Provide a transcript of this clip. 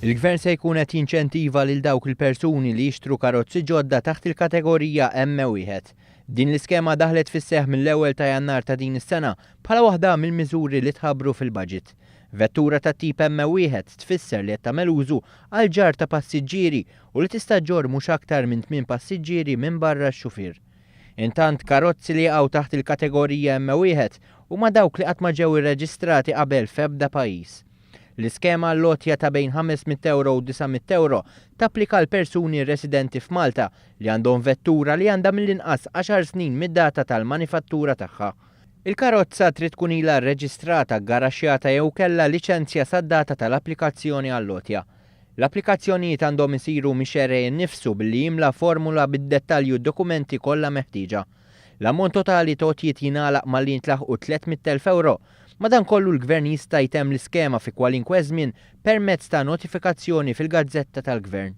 Il-Gvern se jkun qed jinċentiva lil dawk il-persuni li jixtru karozzi ġodda taħt il-kategorija M1. Din l-iskema daħlet fis-seħħ mill-ewwel ta' Jannar ta' din is-sena bħala waħda mill-miżuri li tħabbru fil-budget. Vettura tat-tip M1 tfisser li qed tagħmel użu għal ġarr ta' passiġġieri u li tista' ġġorr mhux aktar minn tmien passiġġieri minbarra x-xufier. Intant, karozzi li jaqgħu taħt il-kategorija M1 huma dawk li qatt ma ġew irreġistrati qabel f'ebda pajjiż. L-iskema għall-għotja ta' bejn 500 ewro u 900 ewro tapplika għal persuni residenti f'Malta li għandhom vettura li għandha mill-inqas għaxar snin mid-data tal-manifattura tagħha. Il-karozza trid tkun ilha rreġistrata, ggaraxjata jew kellha liċenzja sad-data tal-applikazzjoni għall-għotja. L-applikazzjonijiet għandhom isiru mix-xerrej innifsu billi jimla formula bid-dettalji u d-dokumenti kollha meħtieġa. L-ammont totali t'għotjiet jingħalaq malli jintlaħqu 300,000 ewro. Madankollu l-Gvern jista' jtemm l-iskema fi kwalinkwe żmien permezz ta' notifikazzjoni fil-Gazzetta tal-Gvern.